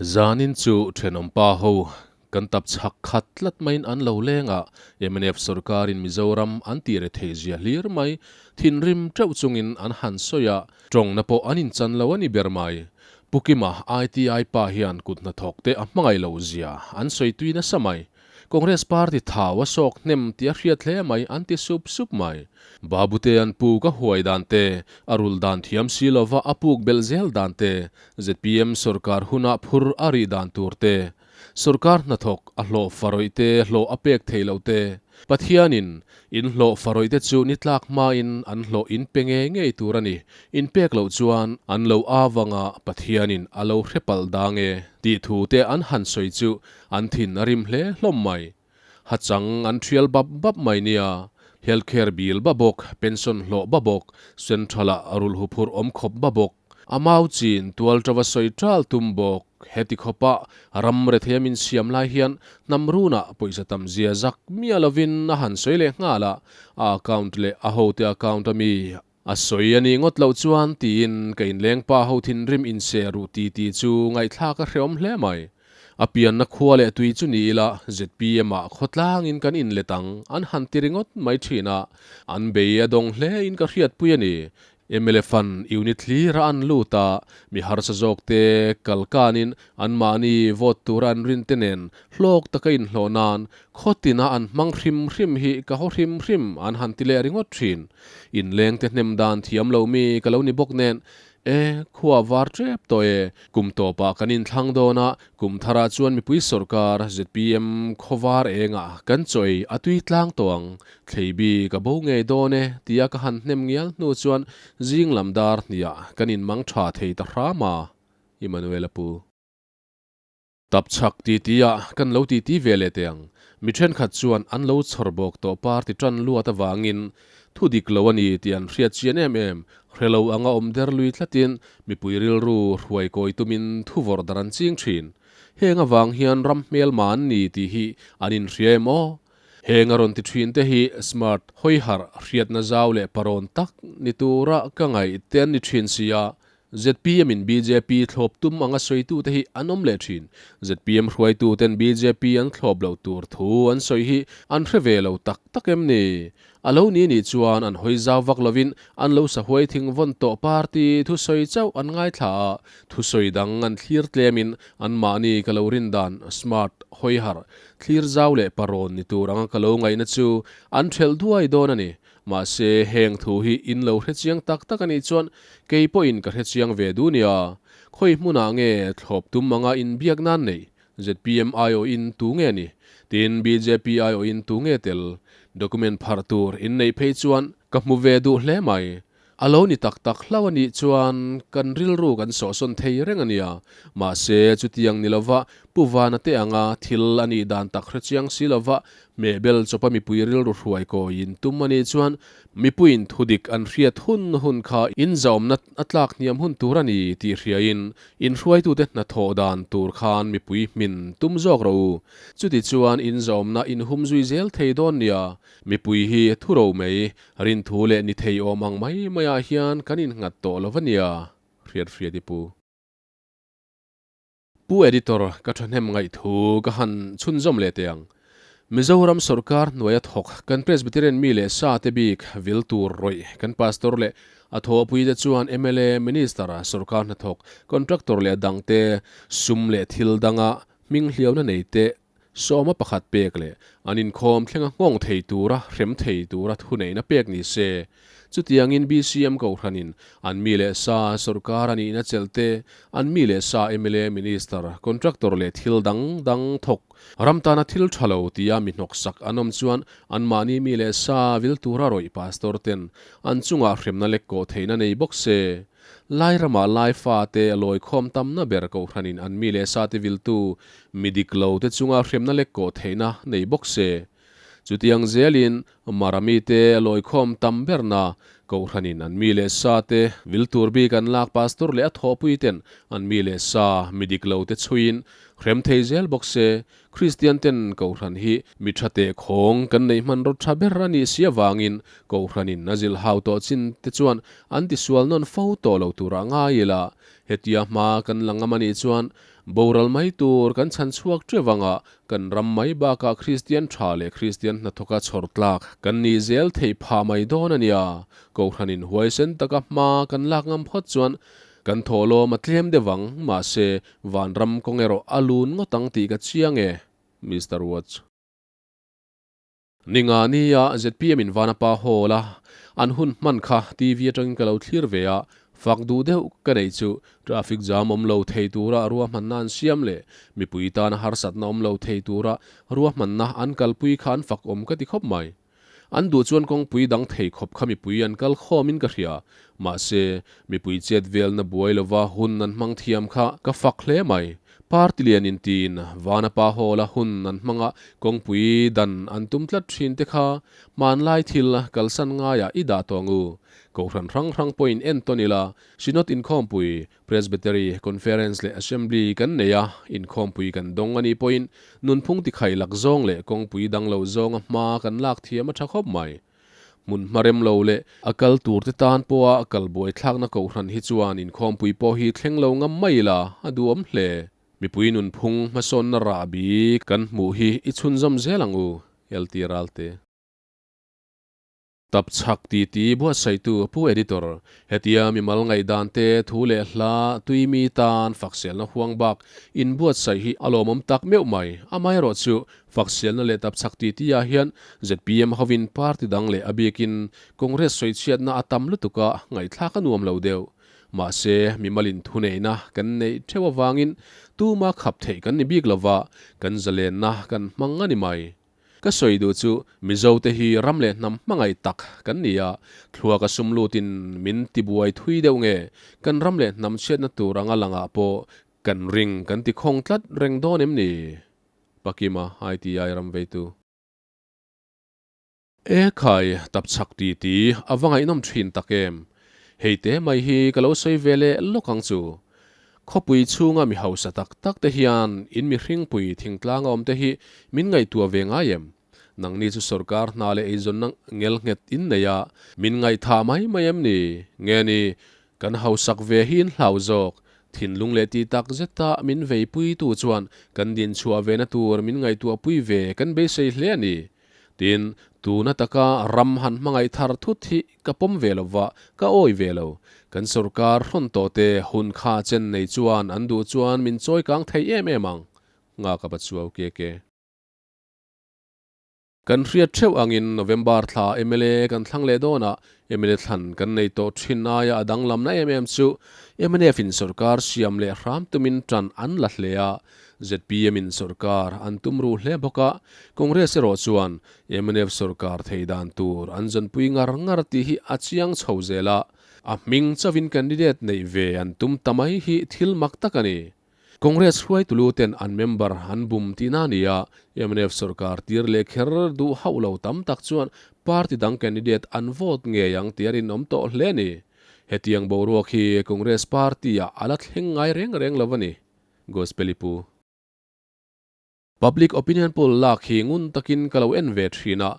Zanin chu thenawmpa ho kan tap chhak khat tlat maiin an lo leng a, mnf sorkarin Mizoram an tih rethei zia hlir mai, thinrim teuh chungin an han sawi a, tawngna pawh an inchan lo a ni ber mai. Pu Kima ITI pa hian kut hnathawk te a hmangaih loh zia an sawi tui nasa mai. Congress party thau a sawk hnem tih a hriat hle mai an ti sup sup mai. Babute an puk a huai dan te, a rulh dan thiam si lova a puk belh zel dan te, zpm sorkar huna phur a rih dan tur te, sorkar hnathawk a hlawh farawih te hlawh a pek theih loh te, Pathianin in hlawh farawih te chu ni tlak hmain an hlawh in pe ngei ngei tur a ni, in pek loh chuan an lo avanga Pathianin a lo hre palh dang e tih thu te an han sawi chu An thin a rim hle hlawm mai. Hachang an thial bap bap mai nia. Health care bill ba bawk, pension hlawh ba bawk, central ah rulh huphurh awm khawp ba bawk. A mau chin tual tava sawi tal tum bawk. Heti khawpa ram rethei a min siam lai hian hnam runah pawisa tam zia zak miah lovin a han sawi leh nghal a, a account leh a hote account a mi A sawi a nih ngawt loh chuan tiin ka inleng pa ho thinrim inse ruh ti ti chu ngaihthlak a hreawm hle mai. A pianna khua leh tui chu ni ila zpm ah khawtlangin kan inlet ang an han ti ringawt mai thin a, an bei a dawng hle in ka hriatpui a ni. Mla fund unit hlir a an lut a, mi harsa zawk te kal kanin anmahni vote tura an rin te nen hlawk taka inhlawh nan Khawtina an hmang hrim hrim hi ka haw hrim hrim an han ti leh ringawt thin. Inlengte hnem dan thiam lo mi ka lo ni bawk nen, E, khua var tep tawh e, kum tawpah kan inthlang dawn a, kum tharah chuan mipui sawrkar zpm khawvar engah kan chaw ei a tui tlang tawh ang, thleibi ka bo ngei dawn e tia ka han hnem ngial hnu chuan zing lam dar hniah kan inmang tha thei ta hram a, Immanuel a pu. Tap chhak titi ah kan lo titi ve leh teh ang. Mi thenkhat chuan an lo chhawr bawk tawh party tan luat avangin thu dik lo a ni tih an hriat chian em em. Hre lo anga awm der lui thlatin mipui rilru hruai kawi tumin thu vawrh dar an ching thin. Heng avang hian ram hmelma an ni tih hi an inhria em aw? Heng a rawn ti thin te hi smart hawiharh hriatna zau leh parawn tak ni tura ka ngaih te an ni thin sia. Zpm in bjp thlawp tum anga sawitute hi an awm leh thin. Zpm hruaituten bjp an thlawp loh tur thu an sawi hi an hre ve lo tak tak em ni? A lo ni nih chuan an hawi zau vak lovin an lo sahuai thing vawn tawh party thusawi chauh an ngaithla a, thusawi dang an thlir tlemin anmahni ka lo rin dan smart hawi harh thlir zau leh parawn ni tur anga ka lo ngaihna chu an thelh duai dawn a ni. Mahse, heng thu hi in lo hre chiang tak tak a nih chuan kei pawhin ka hre chiang ve duh nia. Khawi hmunah nge thlawp tum anga inbiak nan neih? Zpm aiawhin tu nge ni? Tin, bjp aiawhin tu nge tel? Document pharh tur in neih phei chuan ka hmu ve duh hle mai. A lo ni tak tak hlauh a nih chuan kan rilru kan sawhsawn thei reng a nia. Mahse, chutiang ni lova Pu Vana te anga thil a nih dan tak hre chiang si lova Hmehbel chawpa mipui rilru hruai kawiin tum a nih chuan mipuiin thudik an hriat hun hun kha inzawmna a tlak hniam hun tur a ni tih hriain inhruaitute hnathawh dan tur khan mipui hmin tum zawk rawh u. Chuti chuan inzawmna inhum zui zel thei dawn nia, mipui hi thuro mai, rinthu leh ni thei awm ang mai maiah hian kan innghat tawh lo va nia, hriat hriat i pu. Pu Editor, ka thahnem ngaihthu ka han chhunzawm leh teh ang. Mizoram sorkar hnuaia thawk kan Presbyterian mi leh sa te bik vil tur rawih kan Pastor leh a thawhpui te chuan mla, Minister, sorkar hnathawk, Contractor leh a dangte sum leh thil danga hming hliauna nei te sawma pakhat pek leh an inkhawm thlenga nghawng thei tura hrem thei tura thuneihna pek ni se. Chutiangin BCM Kohhranin an mi leh sa sorkar a nihna chelh te, an mi leh sa mla, Minister, Contractor leh thil dang dang thawk ram tana thil tha lo tia mi hnawksak an awm chuan anmahni mi leh sa vil tura rawih Pastor ten an chungah hremna lek kawh theihna nei bawk se. Lai ramah Lai fate a lawi khawm tamna ber Kohhranin an mi leh sate viltu mi dik lo te chunga hremna lek kawh theihna nei bawk se. Chutiang zelin Mara mite a lawi khawm tam berna Kohhranin an mi leh sate vil tur bik an lak Pastor leh a thawhpui ten an mi leh sa mi dik lo te chhuiin hrem thei zel bawk se. Kristian ten Kohhran hi mi tha teh khawng kan neih hmanraw tha ber a nih si avangin Kohhranin a zilh hau tawh chin te chuan an tisual nawn fo tawh lo turah ngai ila. Hetia hma kan la ngam a nih chuan Boral mai tur kan chhan chhuak teuh anga kan ram mai bakah Kristian tha leh Kristian hnathawka chhawr tlak kan nih zel theih phah mai dawn a nia. Kohhranin huaisen taka hma kan lak ngam phawt chuan kan thawhlawm a tlem deuh ang, mahse vanram kawng erawh a lun ngawt ang tih ka chiang e. Mister Watch. Ninga nia zpm in Vanapa Hall a an hun hman kha TV atangin ka lo thlir ve a, fak duh deuh ka neih chu traffic jam awm lo thei tura ruahmanna an siam leh mipui tana harsatna awm lo thei tura ruahmanna an kalpui kha an fak awm ka ti khawp mai. An duh chuan kawngpui dang thei khawp kha mipui an kal khawmin ka hria, mahse mipui chet velna buai lova hun an hmang thiam kha ka fak hle mai. Party lian intiin Vanapa Hall-a hun an hmang a, kawngpui dan an tum tlat thin te kha hmanlai thil kalsan ngaiah i dah tawh ang u. Kohhran hrang hrang pawhin entawn ila, Synod inkhawmpui, Presbytery, Conference leh Assembly kan nei a, inkhawmpui kan dawng a nih pawhin nunphung tikhaih lak zawng leh kawngpui dang lo zawnga hma kan lak thiam a tha khawp mai. Hmun hma rem lo leh a kal tur te tan pawha kal buai thlakna kohhran hi chuan inkhawmpui pawh hi thleng lo ngam mai ila a duhawm hle. Mipui nunphung hmasawnna rahbi kan hmuh hi i chhunzawm zel ang u, LT Ralte. Tapchhak titi buatsaihtu Pu Editor, hetia mimal ngaihdan te thu leh hla tui mi tan fakselna huang bak inbuatsaih hi a lawmawm tak meuh mai. Amaherawhchu Faksialna leh tapchhak titi ah hian zpm hovin party dang leh a bikin Congress sawichhiatna a tam lutuk a, ngaihthlak a nuam lo deuh. Mahse, mimalin thuneihna kan neih theuh avangin tuma khap theih kan ni bik lova, kan zalenna kan hmang a ni mai. Ka sawi duh chu Mizote hi ram leh hnam hmangaih tak kan ni a, thluak a sum lutin min tibuai thui deuh nge kan ram leh hnam chhiatna tur anga langah pawh kan ring kan ti khawng tlat reng dawn em ni? Pakima ITI ram veitu. E khai, tapchhak ti ti a va ngaihnawm thin tak em. Hei te mai hi ka lo sawi ve leh lawk ang chu. Khawpui chhunga mi hausa tak tak te hian in mihringpui thingtlang a awm te hi min ngaihtuah ve ngai em? Nangni chu sorkar hna leh eizawnna ngelnghet in nei a, min ngaihthah mai mai em ni? Nge ni, Kan hausak ve hi in hlau zawk. Thinlung leh tih tak zeta min veipuitu chuan kan dinchhuah vena tur min ngaihtuahpui ve kan beisei hle a ni. Tin, tuna taka ram han hmangaih thar thut hi ka pawm ve lo va, ka awi ve lo. Kan sorkar hrawn tawhte hun kha chen nei chuan an duh chuan min chawi kang thei em em ang. Nghak a pa chuau ke ke. Kan hriat theuh angin November thla mla kan thlang leh dawn a, mla thlan kan nei tawh thin aia a danglamna em em chu mnf in sorkar siam leh hram tumin tan an la hle a, zpm in sorkar an tum ruh hle bawk a, Congress erawh chuan mnf sorkar thei dan tur an zawnpui ngar ngar tih hi a chiang chho zel a, a hming chauhin candidate neih ve an tum ta mai hi thil mak tak a ni. Congress hruaitulu ten an member an bum tihna a ni a, mnf sorkar tir leh kher duh hauh lo tam tak chuan party dang candidate an vote ngei ang tih a rinawm tawh hle a ni. Hetiang boruak hi Congress party ah a la thleng ngai reng reng lo a ni. Gospel i pu. Public opinion poll lak hi ngun takin ka lo en ve thin a,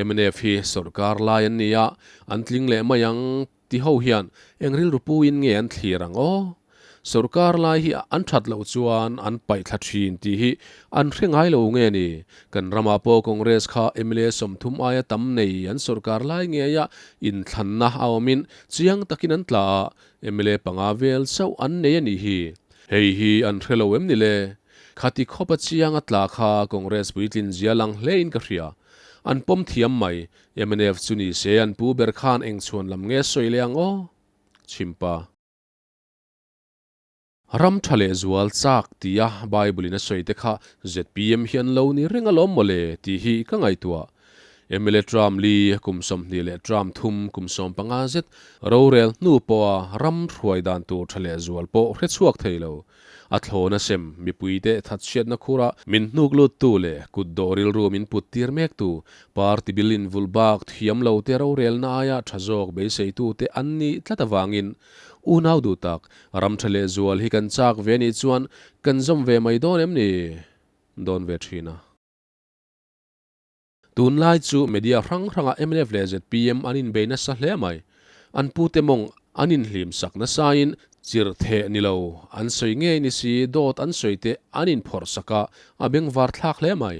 mnf hi sorkar lai an ni a, an tling leh mai ang ti ho hian eng rilru puin nge an thlir ang aw? Sorkar lai hi an that loh chuan an paih thla thin tih hi an hre ngai lo nge ni? Kan ramah pawh Congress kha mla 30 aia tam nei an sorkar lai ngeia inthlanna a awmin chiang takin an tla a, mla panga vel chauh an nei a nih hi. Hei hi an hre lo em ni le? Khati khawp a chiang a tla kha Congress puitlin zia lang hle in ka hria. An pawm thiam mai. Mnf chu ni se an pu ber khan eng chhuan lam nge sawi leh ang aw? Chhimpa. Ram tha leh zual chak tia Bible in a sawi te kha zpm hi an lo ni reng alawm mawle tih hi ka ngaihtuah. Mla term li kum 20 leh term thum kum 15 zet rorel hnu pawha ram hruai dan tur tha leh zual pawh hre chhuak thei lo. A thlawna sem mipuite thatchhiatna khura min hnuk luttu leh kut dawh rilru min put tir mektu party bil invulh bak thiam lo te rorelna aia tha zawk beiseitute an nih tlat avangin unau duh tak ram tha leh zual hi kan chak ve nih chuan kan zawm ve mai dawn em ni? Dawn ve thin a. Tunlai chu media hrang hrangah mnf leh zpm an inbei nasa hle mai. An pute mawng an inhlim sak nasain Chirh theh ni lo, an sawi ngei ni si dawt an sawi te an inphawrh sak a, a bengvar thlak hle mai.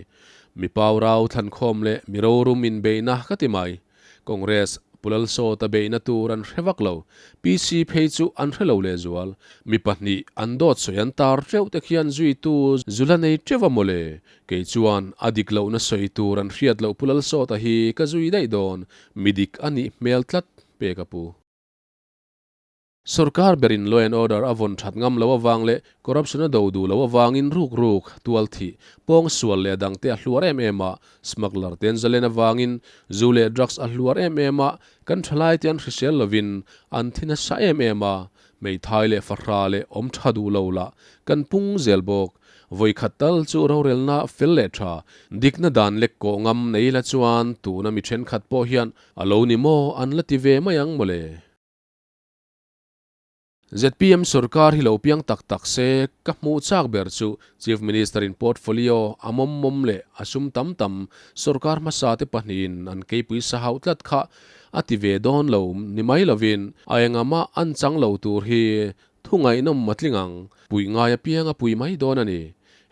Mi paurau thlankhawm leh mi rorum inbeihna ka ti mai. Congress Pu Lalsawta beihna tur an hre vak lo. PC phei chu an hre lo lehzual. Mi pahnih an dawt sawi an tar teuh te khian zuitu zu la nei teuh a mawle. Kei chuan a dik lohna sawi tur an hriat loh Pu Lalsawta hi ka zui daih dawn. Mi dik a nih hmel tlat pek a pu. Sorkar berin law and order a vawn that ngam lo avang leh corruption a do duh lo avangin ruk ruk, tual thih, pawng sual leh a dangte a hluar em em a, smuggler te an zalen avangin zu leh drugs a hluar em em a, kan thalai te an hrisel lovin an thi nasa em em a, hmeithai leh fahra leh awm tha duh lo lah kan pung zel bawk. Vawikhat tal chu rorelna fel leh tha, dikna dan lek kawh ngam nei la chuan tuna mi thenkhat pawh hian a lo ni maw an la ti ve mai ang mawle. Zpm sorkar hi lo piang tak tak se, ka hmuh chak ber chu Chief Minister in portfolio a mawm mawm leh a sum tam tam sorkar hmasa te pahnihin an keipui sa hauh tlat kha a ti ve dawn lo ni mai lovin a engah mah an chang lo tur hi thu ngaihnawm matling ang puih ngai apiang a pui mai dawn a ni.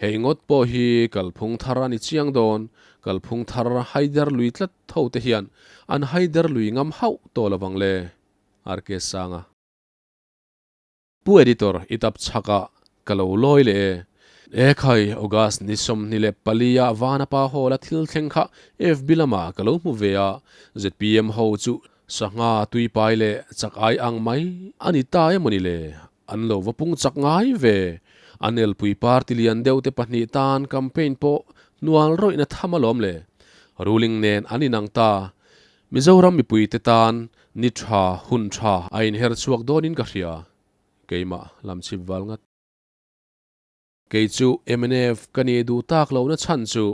Hei ngawt pawh hi kalphung thar a ni chiang dawn, kalphung thar haider lui tlat tho te hian an haider lui ngam hauh tawh lovang le. RK Sanga. Pu Editor, i tap chhak ah ka lo lawi leh e. E khai, August ni 24 ah Vanapa Hall a thil thleng kha FB lamah ka lo hmu ve a, zpm ho chu sangha tuipai leh chak ai ang mai a ni ta emawni le, an lo va pung chak ngai ve. An elpui party lian deuh te pahnih tan campaign pawh hnual rawihna tham alawm le. Ruling nen an inang ta. Mizoram mipuite tan ni tha, hun tha a inher chhuak dawnin ka hria, keimah lam chhip val ngat. Kei chu mnf ka nih duh tak lohna chhan chu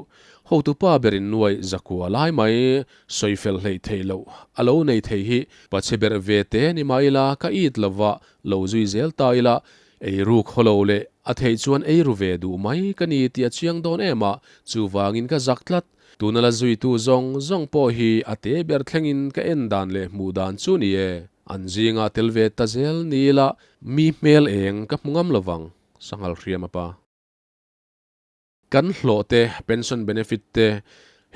hotupa berin nuai zakua lai mai sawi fel hleih theih loh a lo nei thei hi pachhe berh ve te ni mah ila ka it lova lo zui zel ta ila ei ruk haw lo leh a theih chuan ei ru ve duh mai ka ni tih a chiang dawn em a, chuvangin ka zak tlat. Tuna la zuitu zawng zawng pawh hi a te ber thlengin ka en dan leh hmuh dan chu ni e. An zingah tel ve ta zel ni ila mi hmel eng ka hmu ngam lovang, Sanghal hriam a pa. Kan hlawh te, pension benefit te,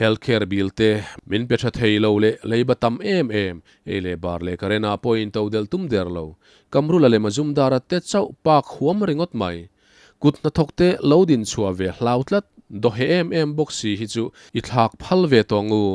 health care bill te min pe tha thei lo leh leiba tam em em, ei leh bar leh current ah pawh in to delh tum der lo. Kamrula leh Majumdara te chauh pak huam ringawt mai. Kut hnathawk te lo din chhuah ve hlau tlat, dawheh em em bawk si hi chu i thlak phal ve tawh ngu.